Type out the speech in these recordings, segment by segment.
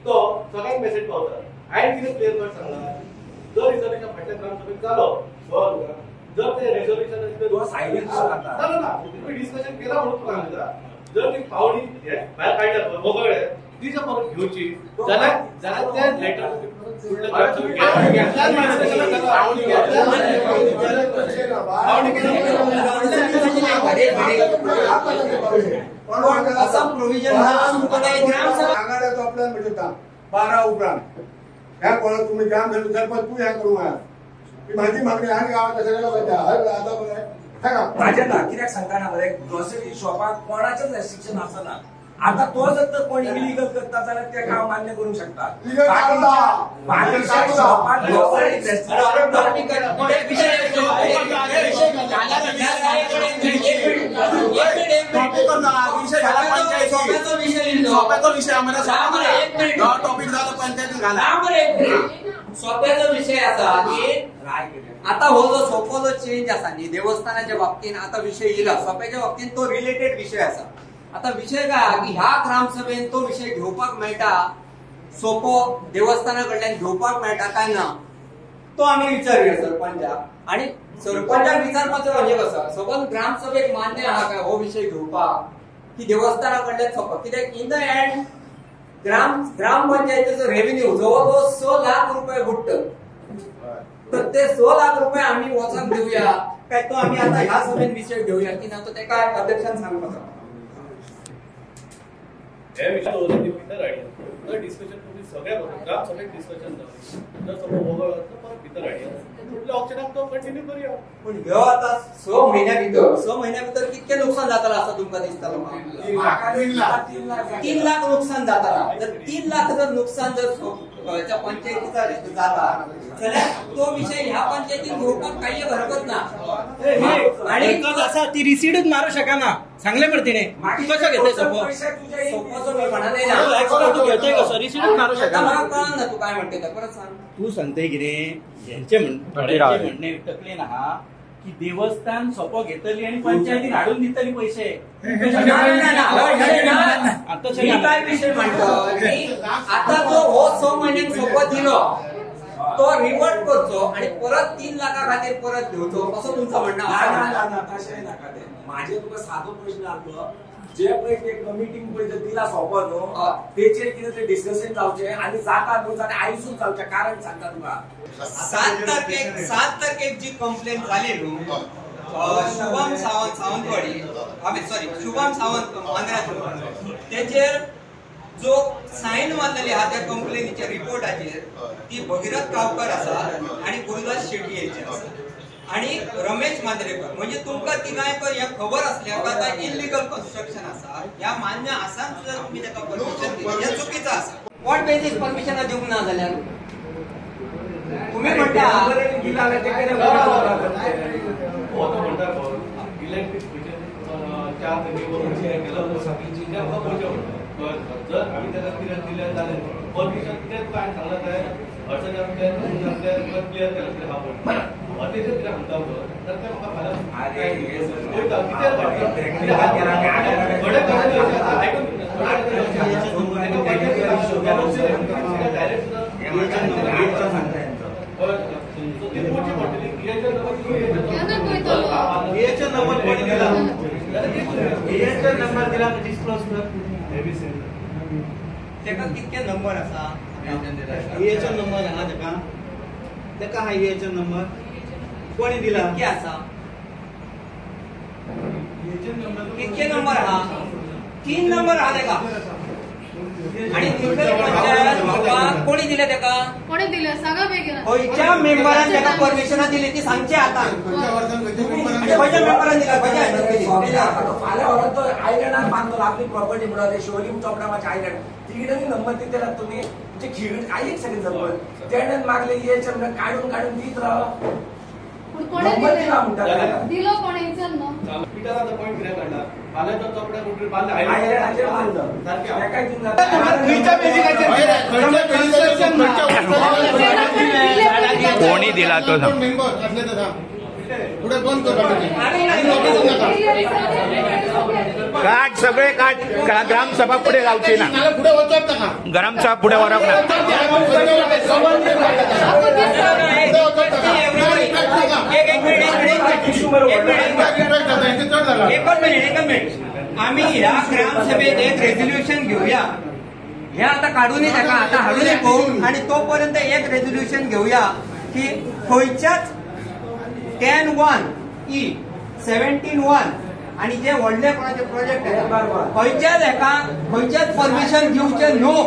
तो सगळ्यांक मेसेज पावता. हांवें कितें क्लियर कट सांगला, जर रिजोल्युशन फाटल्या ग्रामसभेक जालो, जर ते रेजोल्युशन जालो ना, तुमी डिस्कशन केला म्हणून तुका सांगता, जर ती पावणी भायर काडल्या पळय वगळ्ळे ती जर परत घेवची जाल्यार जाल्यार ते लेटर फुडल्या आघाड्याचो आपल्याला भेटता 12 उपरांत ह्या कोणा तुम्ही ग्रामसभेत सरपंच तू ह्या करूं आहा ही माझी मागणी आनी गांवांत सगळ्या लोकांच्या आतां म्हाजें ना कित्याक सांगता ना मरे, ग्रोसरी शॉपाक कोणाचेच रेस्ट्रिक्शन आसना. आता तो जर तर कोण इलिगल करता जाल्यार ते हांव मान्य करूंक शकता. सोप्याचो विषय आसा की आता हो जो सोपो जो चेंज आसा न्ही देवस्थानाच्या बाबतीन आता विषय येयला, सोप्याच्या बाबतीन तो रिलेटेड विषय आसा. आता विषय काय की ह्या ग्रामसभेन तो विषय घेवपाक मेळटा, सोपो देवस्थाना कडल्यान घेवपाक मेळटा काय ना तो आमी विचारूया सरपंचाक. आणि सरपंचाक विचारपाचो म्हणजे कसो सपोज ग्रामसभेक मान्य आहा काय हो विषय घेवपाक की देवस्थाना कडल्यान सोपो, कित्याक इन the and ग्रामपंचायतीचो रेव्हेन्यू जवळ जवळ 6 लाख रुपये बुडटत, तर ते 6 लाख रुपये आमी वचोन दिवया काय तो आमी आता ह्या सभेन विषय घेवया की ना तो तेका अध्यक्षान सांगपाचो. हे विषय दवरले ती भितर हाडया, जर डिस्कशन तुमी सगळ्या ग्रामसभेक डिस्कशन जावं, जर सगळो वगळ वता परत भितर हाडया, फुडल्या ऑप्शनाक तो कंटिन्यू करूया. पूण ह्यो आतां 6 म्हयन्या भितर 6 म्हयन्या भितर कितकें नुकसान जातलें आसा तुमकां दिसता लोकांक? 3 लाख नुकसान जातला. जर 3 लाख जर नुकसान जर पंचायतीचा जाता जाल्यार तो विषय ह्या पंचायतीन घेवपाक काही हरकत ना. आणि आसा ती रिसीडच मारू शकना सांगले मरे तिणे, कसो घेतय सोपो सोपोचो मी म्हणा ना, तू घेतय कसो रिसीडच मारू शकना. कळना ना तू काय म्हणते परत सांग. तू सांगते कितें हेंचे म्हणणे तकलेन आहा की देवस्थान सोपो घेतली आणि पंचायतीन हाडून दितली पैसे. काय विषय म्हणतो आता जो हो 6 म्हयन्यान सोपो दिलो तो रिवर्ट करचो आणि परत 3 लाखा खातीर परत घेवचो असो तुमचो म्हणणं आसा? तशें नाका तें. म्हाजें तुका सादो प्रश्न आसलो, जे पळय ते कमिटीन पळय दिला सोपो न्हू तेचेर कितें ते डिस्कशन जावचें आनी जाता न्हू जाल्यार आयजूच जावचें. कारण सांगता तुका, 7 तारखेक जी कंप्लेन जाली न्हू शुभम सावंत सावंतवाडी सॉरी शुभम सावंत मांद्र्याचो तेचेर जो सायन मारलेली आहा त्या कंप्लेनीच्या रिपोर्टाचेर ती भगीरथ गांवकर आसा आणि गुरुदास शेट्टी हेचे आसा आणि रमेश मांद्रेकर. म्हणजे तुमकां तिगांयकर हें खबर आसल्यार आतां इलिगल कन्स्ट्रक्शन आसा ह्या मान्य आसा सुद्दां तुमी ताका परमिशन दिलें हें चुकीचो आसा. What basis परमिशनां दिवंक ना जाल्यार तुमी म्हणटा जर आमी ताका कितें दिलें जाल्यार परमिशन कितें तुका हांवें सांगलां तें अडचण क्लियर केलां कितें आहा पळय तेजेर कितें सांगता पळय तर तें म्हाका फाल्यां पळयता कितें थोडे आयकून डायरेक्ट सुद्दां ती पळोवची पडटली. नंबर कोणी दिला? नंबर दिला डिस्क्लोज कर. तेका कितके नंबर आसा? एएचओ नंबर आहा तेका, तेका आहा एएचओ नंबर कोणी दिला? कितके आसा? कितके नंबर आहा? 3 नंबर आहा तेका. आणि पंचायत कोणी दिले तेका? कोणी दिले सांगा बेगीन. खंयच्या मेंबरान तेका परमिशनां दिली ती सांगचे आतां. खंयच्या मेंबरान दिला? फाल्यां व्हरोन तो आयलंडार बांदतलो आपली प्रॉपर्टी म्हणून शिवलिंग चोपडा मातशें आयलंड तिकडे नंबर दितले तुमी म्हणजे खिळ एक सेकंड सरपंच तेणेन मागले येचे म्हणून काडून काडून दीत राव. कोणे दिलो कोणे विचार न्हू. पिटराचा पॉईंट कितें काडला फाल्यां चोपड्या कोण बांदले कोणी दिला तो काट सगळे काट. ग्रामसभा पुढे जावची ना, ग्रामसभा पुढे व्हरप ना. एक मिनिट आम्ही ह्या ग्रामसभेत एक रेझोल्युशन घेऊया. हे आता काढूनही ताका आता हाडूनही पळोवंक आनी तोपर्यंत एक रेझोल्युशन घेऊया की खंयच्याच 10(1) E 17(1) आणि जे व्हडले कोणाचे प्रोजेक्ट खंयच्याच हेका खंयच्याच परमिशन दिवचें न्हू.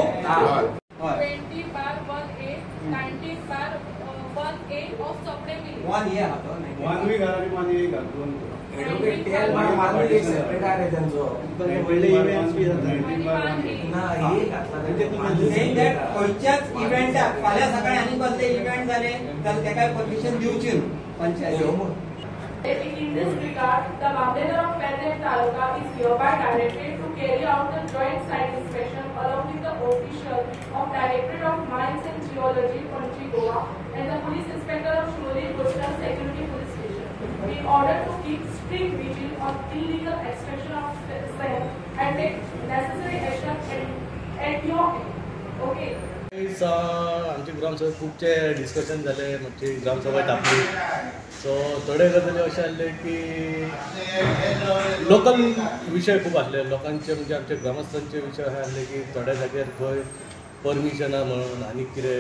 20/1A 19/1A of Chopde village. 1A खंयच्याच इव्हेंटाक फाल्यां सकाळी आनी कसले इव्हेंट जाले जाल्यार तेकाय परमिशन दिवची न्हू panchayat. In this regard, the Mamledar of Pernem Taluka is hereby directed to carry out the joint site inspection along with the official of Directorate of Mines and Geology, Panaji, Goa, and the Police Inspector of Shiroli Coastal Security Police Station in order to keep strict vigil on illegal extraction of sand and take necessary action at your end. Okay. आमची ग्रामसभेत खुबचे discussion जाले, म्हणजे gram sabha तापली. So थोडे गजाली अशें आसले की local विशय खूब आसले लोकांचे, म्हणजे आमचे ग्रामस्थांचे विशय अशे आसले की थोड्या जाग्यार खंय परमिशनां म्हणून आनी कितें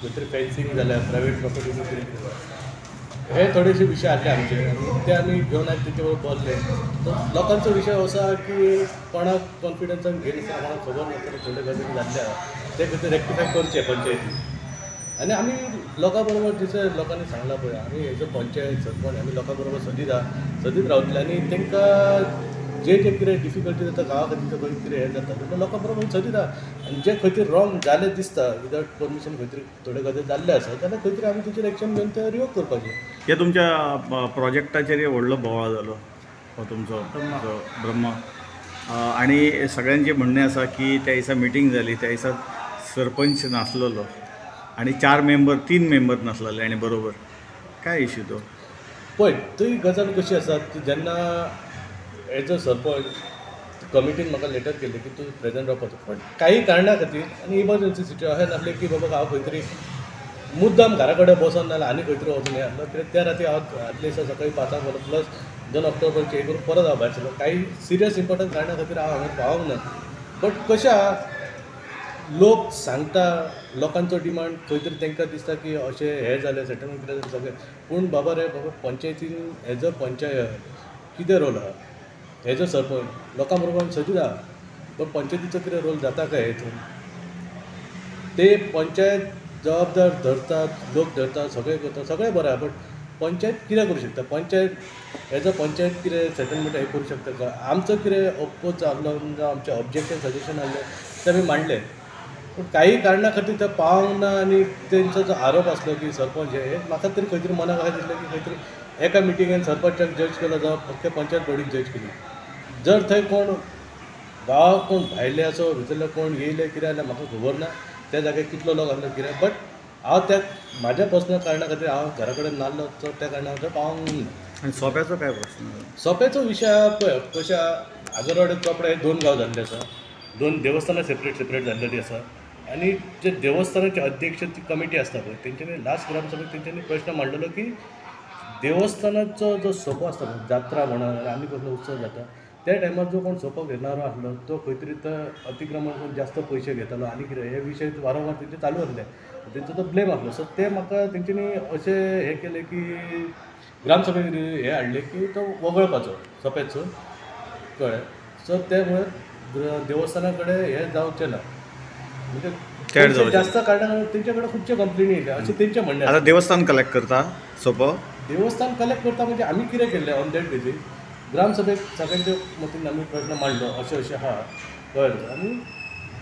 खंय तरी फेन्सिंग जाल्या प्रायवेट प्रॉपर्टी कितें कितें हे थोडेशे विशय आसले आमचे आनी ते आमी घेवन आयज तेचे बरोबर बसले. सो लोकांचो विशय असो आसा की कोणाक कॉन्फिडन्सान घेयनासतना कोणाक खबर नासतना थोडे गजाली जाल्ले आसा ते खंय तरी रेक्टिफाय करचे पंचायती. आनी आमी लोकां बरोबर जशें लोकांनी सांगलां पळय आमी एज अ पंचायत सरपंच आमी लोकां बरोबर सदींच सदींच रावतले आनी तांकां जे जे कितें डिफिकल्टी जाता गांवा खातीर खंय कितें हें जाता जाल्यार लोकां बरोबर सदींच आसा. आनी जे खंय तरी रॉंग जालें दिसता विदावट परमिशन खंय तरी थोडे गजाली जाल्ले आसा जाल्यार खंय तरी आमी तेचेर एक्शन घेवन ते रिवोक करपाचें. हे तुमच्या प्रोजेक्टाचेर व्हडलो बोवाळ जालो हो तुमचो ब्रह्मा आनी सगळ्यांचें म्हणणें आसा की त्या दिसा मिटींग जाली त्या दिसा सरपंच नासलेलो आनी 4 मेंबर 3 मेंबर नासलेले आनी बरोबर काय इश्यू तो? पळय ती गजाल कशी आसा ती जेन्ना एज अ सरपंच कमिटीन म्हाका लेटर केल्लें की तूं प्रेजंट रावपाचो, पण काही कारणा खातीर आनी इमर्जन्सी सिच्युएशन आसलें की बाबा हांव खंय तरी मुद्दाम घरा कडेन बसोन नाजाल्यार आनी खंय तरी वचून हें आसलो कित्याक त्या राती हांव आदल्या दिसा सकाळीं 5 गेलो प्लस 2 ऑक्टोबरचें हें करून परत हांव भायर सरलो. काही सिरियस इम्पॉर्टंट कारणा खातीर हांव हांगा पावूंक ना. बट कशें आहा लोक सांगता लोकांचो डिमांड खंय तरी तांकां दिसता की अशें हें जालें सेटलमेंट कितें जालें सगळें, पूण बाबा रे बाबा पंचायतीन एज अ पंचायत कितें रोल आहा एज अ सरपंच लोकां बरोबर आमी सदींच आहा, पण पंचायतीचो कितें रोल जाता काय हितून? ते पंचायत जबाबदार धरतात, लोक धरतात, सगळें करतात, सगळें बरें आहा, बट पंचायत कितें करूं शकता? पंचायत एज अ पंचायत कितें सेटलमेंट हें करूं शकता काय? आमचो कितें अपोज आहलो जावं आमचें ऑब्जेक्शन सजेशन आहलें तें आमी मांडलें, पूण काही कारणा खातीर ते पावंक ना आनी तेंचो जो आरोप आसलो की सरपंच हे म्हाका तरी खंय तरी मनाक अशें दिसलें की खंय तरी एका मिटिंगेन सरपंचाक जज केलो जावं फक्त पंचायत बॉडीक जज केली. जर थंय कोण गांवाक कोण भायले असो भितरले कोण येयले कितें जाल्यार म्हाका खबर ना त्या जाग्यार कितलो लोक आसलो कितें, बट हांव त्या म्हाज्या पर्सनल कारणा खातीर हांव घरा कडेन नासलो सो त्या कारणान हांव थंय पावूंक ना. आनी सोंप्याचो काय प्रश्न? सोंप्याचो विशय आहा पळय कशें आहा आगरवाडे चोपडा हे 2 गांव जाल्ले आसा, 2 देवस्थानां सेपरेट सेपरेट जाल्लेली आसा आनी जे देवस्थानाचे अध्यक्ष ती कमिटी आसता पळय तेंच्यांनी लास्ट ग्रामसभेक तेंच्यांनी प्रश्न मांडलेलो की देवस्थानाचो जो सोपो आसता पळय जात्रा म्हणा आनी कसलो उत्सव जाता त्या टायमार जो कोण सोपो घेणारो आसलो तो खंय तरी तो अतिक्रमण करून जास्त पयशे घेतालो आनी कितें हे विशय वारंवार तेंचे चालू आसले तेंचो तो ब्लेम आसलो. सो ते म्हाका तेंच्यांनी अशें हें केलें की ग्रामसभेक हें हाडलें की तो वगळपाचो सोंपेचो कळ्ळें. सो ते मुळे देवस्थाना कडेन हें जावचें ना, म्हणजे जास्त कारणान तेंचे कडेन खुबचे कंप्लेनी येयल्या अशें तेंचें म्हणणें. आतां देवस्थान कलेक्ट करता सोपो? देवस्थान कलेक्ट करता म्हणजे आमी कितें केल्लें ऑन that basis ग्रामसभेक सगळ्यांच्या मतीन आमी प्रश्न मांडलो अशें अशें आहा कळ्ळें आनी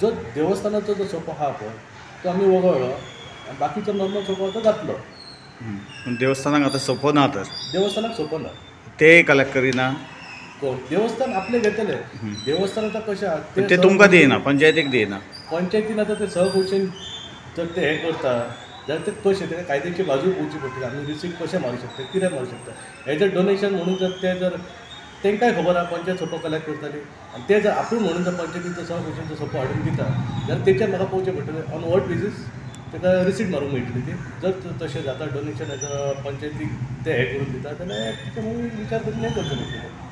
जो देवस्थानाचो जो सोपो आहा पळय तो आमी वगळ्ळो आनी बाकीचो नॉर्मल सोपो तो जातलो. देवस्थानाक आतां सोपो ना तर देवस्थानाक सोपो ना, ते कलेक्ट करिना कोण देवस्थान आपले घेतले. देवस्थान आतां कशें आहा ते तुमकां दिना, पंचायतीक दिना. पंचायतीन आतां ते सहघोशेन जर ते हें करता जाल्यार ते कशें तेका कायद्याची बाजू पळोवची पडटली. आमी रिसीट कशें मारूं शकता, कितें मारूं शकता. एज अ डोनेशन म्हणून जर ते जर तांकांय खबर आहा पंचायत सोपो कलेक्ट करताली आनी ते जर आपूण म्हणून जर पंचायतीचो सहघोशेन सोपो हाडून दिता जाल्यार तेचेर म्हाका पळोवचें पडटलें ऑन what basis ताका रिसीट मारूंक मेळटली ती. जर तशें जाता डोनेशन एज अ पंचायतीक ते हें करून दिता जाल्यार तेचे मागीर विचार करून हें करचें पडटलें.